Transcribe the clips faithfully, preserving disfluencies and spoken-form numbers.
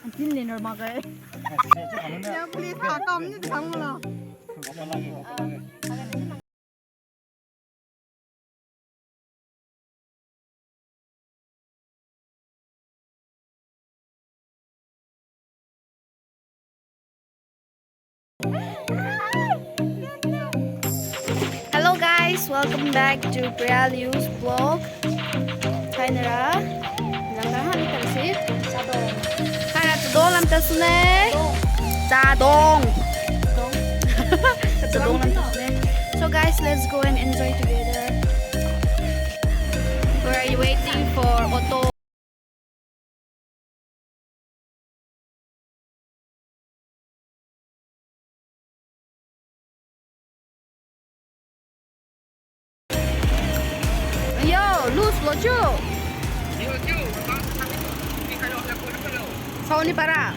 Antin le normal kai. Ya, police ha kam ni khang lo. Hello guys, welcome back to Priya Liu's vlog. Thainara, nang kang han kan si? Chadong. Thainara chadong lam ta sune. Chadong. Chadong lam ta sune. So guys, let's go and enjoy together. We're waiting for auto. Yo, lose lo chu. Sauni para.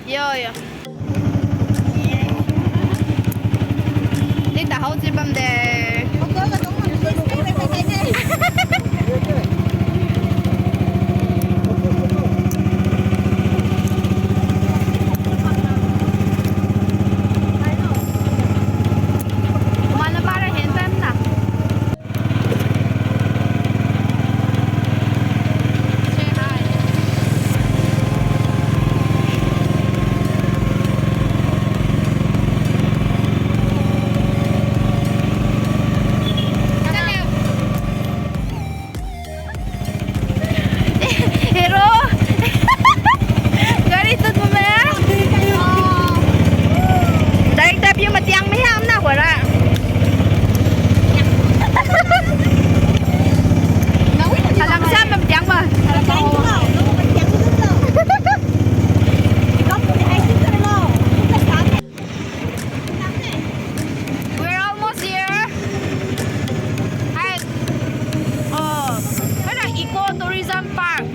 Yo, yo. Di ta hao chi bam de. Mana para hen tan na. Hero. Gari tu tu me. Director piu matiang mi ham na huara. Alang sa matiang ma. We're almost here. Hi. Oh, what an eco tourism park.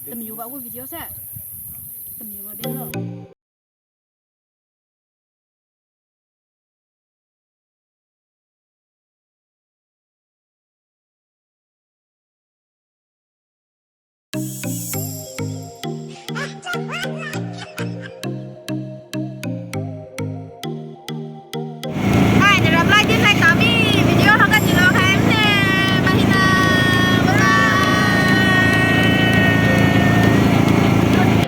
Tamiu ba gu video se. Tamiu ma belo.